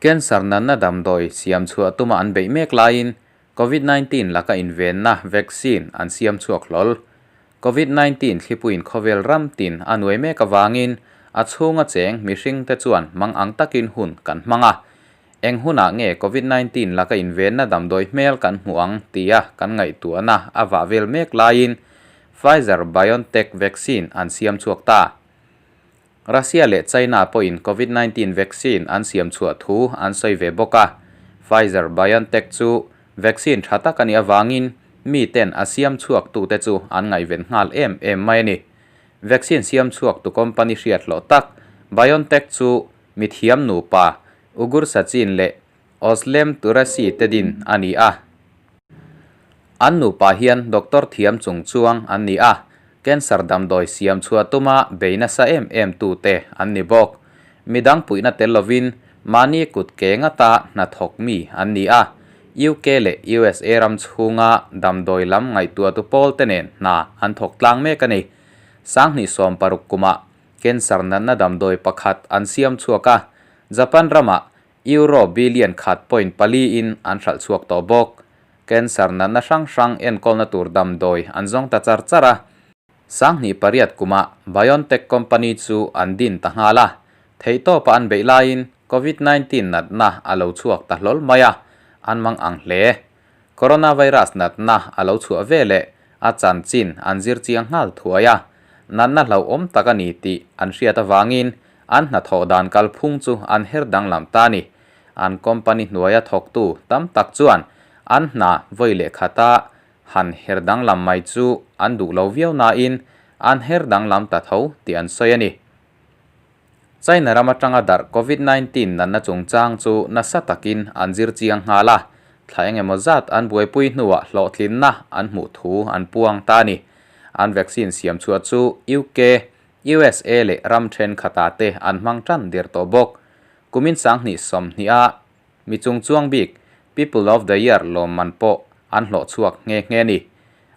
Cancer natna damdawi siam chhuah tuma an beih mek laiin Covid 19 laka invenna vaccine an siam chhuak hlawl. Covid 19 thlipuiin khawvel ram tin a nuai mek avangin a chhunga cheng mihringte chuan mang ang takin hun kan hmang a. Eng hunah nge Covid 19 laka invenna damdawi hmel kan hmuh ang tia kan ngaihtuahna a vah vel mek laiin Pfizer BioNTech vaccine an siam chhuak ta. Russia leh China pawhin Covid 19 vaccine an siam chhuah thu an sawi ve bawk a. Pfizer BioNTech chu vaccine tha tak a nih avangin mi ten a siam chhuak tute chu an ngaihven nghal em em mai a ni. Vaccine siam chhuak tu company hriat hlawh tak BioNTech chu mithiam nupa Ugur Sachin leh Ozlem Turasi te din a ni a. An nupa hian doctor thiam chung chuang an ni a, cancer damdawi siam chhuah tuma bei nasa em em tute an ni bawk. Midang puihna tel lovin mahni kut ke ngata hnathawk mi an ni a, UK leh USA ram chhunga damdawi lam ngaihtuahtu pawl te nen hna an thawk tlang mek a ni. 2016 kumah cancer natna damdawi pakhat an siam chhuak a, Japan ramah Euro billion khat point pali in an hralh chhuak tawh bawk. Cancer natna hrang hrang enkawlna tur damdawi an zawng ta char char a. 2008 kumah BioNTech company chu an din ta nghal a. Theihtawpa an beih laiin Covid 19 natna a lo chhuak ta hlawl mai a, an mang ang hle. Coronavirus natna a lo chhuah ve leh a chanchin an zir chiang nghal thuai a, natna hlauhawm tak a ni tih an hriat avangin an hnathawh dan kalphung chu an her danglam ta a ni. An company hnuaia thawktu tam tak chuan an hna vawi leh khata han her danglam mai chu an duh lo viau nain an her danglam ta tho tih an sawi a ni. China ram atanga darh Covid 19 natna chungchang chu nasa takin an zir chiang nghal a, thla eng emaw zat an buaipui hnuah hlawhtlinna an hmuh thu an puang ta a ni. An vaccine siam chhuah chu UK, USA leh ram thenkhatah te an hmang tan der tawh bawk. Kumin 2020 a mi chungchuang bik People of the Year lawmman pawh an hlawh chhuak nghe nghe a ni.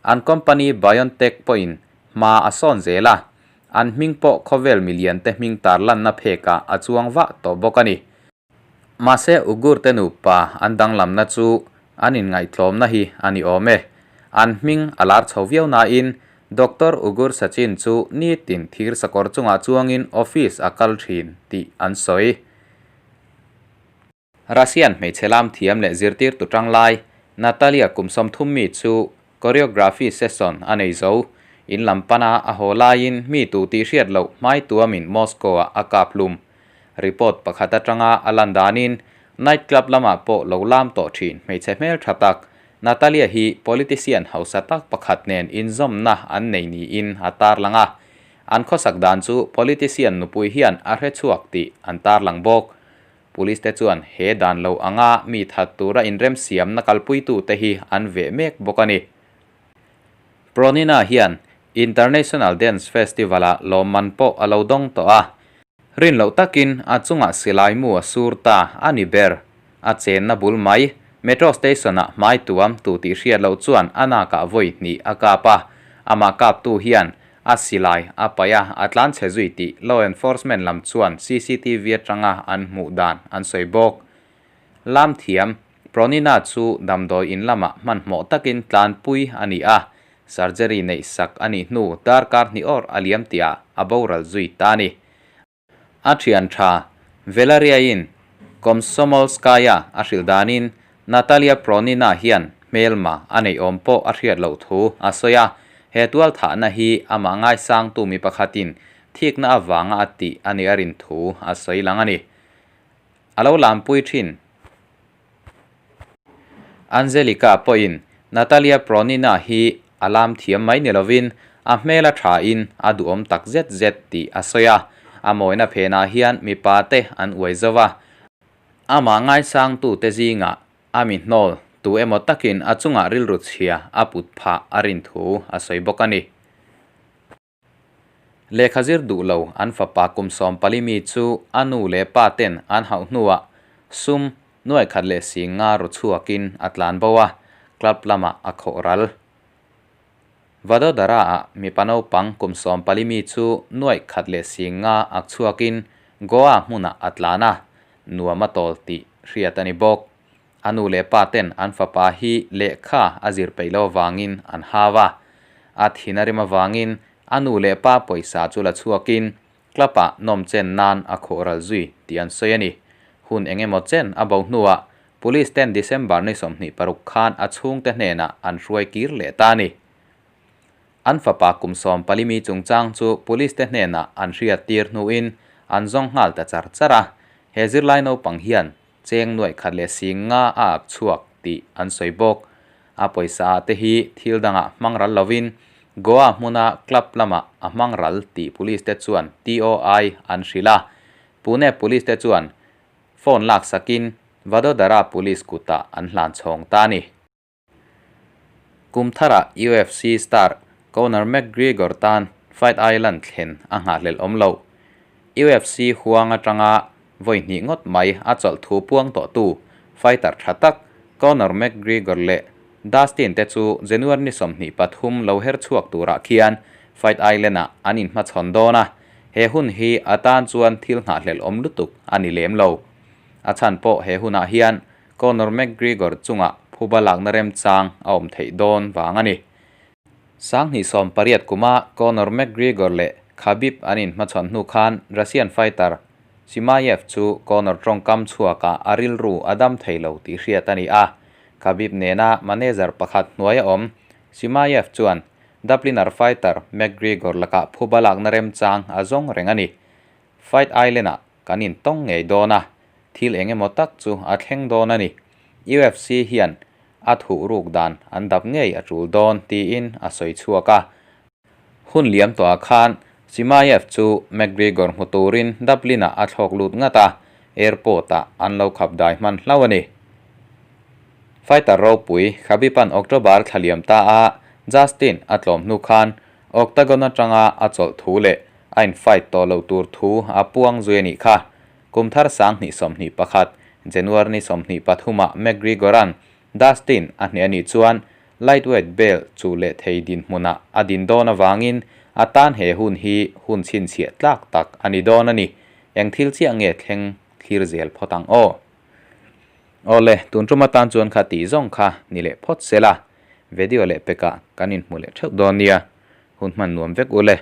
An company BioNTech pawhin hma a sawn zel a, an hming pawh khawvel milian te hming tarlanna phekah a chuang vah tawh bawk a ni. Mahse Ugur te nupa an danglamna chu an inngaihtlawmna hi a ni awm e. An hming a lar chho viau nain Doctor Ugur Sachin chu nitin thir sakawr chungah chuangin office a kal thin tih an sawi. Russian hmeichhe lam thiam leh zirtirtu tanglai Natalia kum 30 mi chu choreography session a nei zo. In lam pana a haw laiin mi tu tih hriat loh hmai tuamin Moscow-ah a kap hlum. Report pakhat atanga a lan danin night club lamah pawh lo lam tawh thin hmeichhe hmel tha tak Natalia hi politician hausa tak pakhat nen inzawmna an nei niin a tarlang a. An khawsak dan chu politician nupui hian a hre chhuak tih an tarlang bawk. Police te chuan he dan lo anga mi that tura inremsiamna kalpuitute hi an veh mek bawk a ni. Pronina hian International Dance Festival-ah lawmman pawh a lo dawng tawh a. Rin loh takin a chungah silai mu a sur ta a ni ber. A chenna bul mai, Metro Station-ah hmai tuam tu tih hriat loh chuan a nakah vawi hnih a kap a. Amah kaptu hian A silai a paih a, a tlan chhe zui tih law enforcement lam chuan CCTV atanga an hmuh dan an sawi bawk. Lam thiam, Pronina chu damdawi in lamah hmanhmawh takin tlanpui a ni a, surgery neih sak a nih hnu darkar hnih awr a liam tihah a boral zui ta a ni. A thian tha, Velariain Komsomolskaya a hrilh danin Natalia Pronina hian hmelma a neih awm pawh a hriat loh thu a sawi a, he tual thahna hi amah ngaisangtu mi pakhatin thikna avanga a tih a nih a rin thu a sawi lang a ni. A lo lampui thin. Angelika pawhin Natalia Pronina hi a lam thiam mai ni lovin a hmel a thain a duhawm tak zet zet tih a sawi a. A mawina phenah hian mipa te an uai zo a. Amah ngaisangtute zingah a mi hnawl tu emaw takin a chungah rilru chhia a put phah a rin thu a sawi bawk a ni. Lehkha zir duh lo an fapa kum 14 mi chu a nu leh pa ten an hauh hnuah sum nuai khat leh 50 ru chhuakin a tlan bo a, club lamah a khawh ral. Vadodara ah mipa naupang kum 14 mi chu nuai khat leh 50 ak chhuakin Goa hmunah a tlan a, nuam a tawl tih hriat a ni bawk. A nu leh pa ten an fapa hi lehkha a zir peih lo avangin an hau a. A thin a rim avangin a nu leh pa pawisa chu la chhuakin club ah nawm chen nan a khawh ral zui tih an sawi a ni. Hun eng emaw chen a bo hnuah Police ten December ni 26 khan a chhungte hnenah an hruai kir leh ta a ni. An fapa kum 14 mi chungchang chu Police te hnenah an hriat tir hnuin an zawng nghal ta char char a. He zirlai naupang hian cheng nuaih khat leh sing nga a ak chhuak tih an sawi bawk. A pawisa ah te hi thil dangah hmang ral lovin Goa hmuna club lamah a hmang ral tih Police te chuan TOI an hrilh a. Pune Police te chuan phone laksakin Vadodara Police kutah an hlan chhawng ta a ni. Kum tharah UFC star Conor McGregor tan Fight Island thlen a nghahhlelh awm lo. UFC huang atanga vawi hnih ngawt mai a chawlh thu puang tawhtu fighter tha tak Conor McGregor leh Dustin te chu January ni 23 lo her chhuak turah khian Fight Island-ah an inhmachhawn dawn a, he hun hi a tan chuan thil nghahhlelh awm lutuk a ni lem lo. A chhan pawh he hunah hian Conor McGregor chungah phuba lakna remchang a awm theih dawn vang a ni. 2018 kuma Conor McGregor leh Khabib an inhmachhawn hnu khan Russian fighter Chimaev chu Conor tawngkam chhuakah a rilru a dam thei lo tih hriat a ni a. Khabib nena manager pakhat hnuaia awm Chimaev chuan Dubliner fighter McGregor lakah phuba lakna remchang a zawng reng a ni. Fight Island-ah kan intawng ngei dawn a, thil eng emaw tak chu a thleng dawn a ni. UFC hian a thuh ruk dan an dap ngei a tul dawn tiin a sawi chhuak a. Hun liam tawhah khan Chimaev chu McGregor hmu turin Dublin-ah a thlawk lut ngat a, airport-ah an lo khap dai hman hlauh a ni. Fighter ropui Khabib-a'n October thla liam ta a Justin a tlawm hnu khan Octagon atanga a chawlh thu leh A in fight tawh loh tur thu a puang zui a nih kha. Kum thar 2021, January ni 23 ah McGregor-a'n Dustin a hneh a nih chuan lightweight belt chu leh thei dinhmunah a din dawn avangin a tan he hun hi hun chhinchhiah tlak tak a ni dawn a ni. Eng thil chiah nge thleng thlir zel phawt ang aw? Awle, tun tum atan chuan kha tih zawng kha ni leh phawt se la, video leh pekah kan inhmu leh theuh dawn nia. Hun hman nuam vek u le.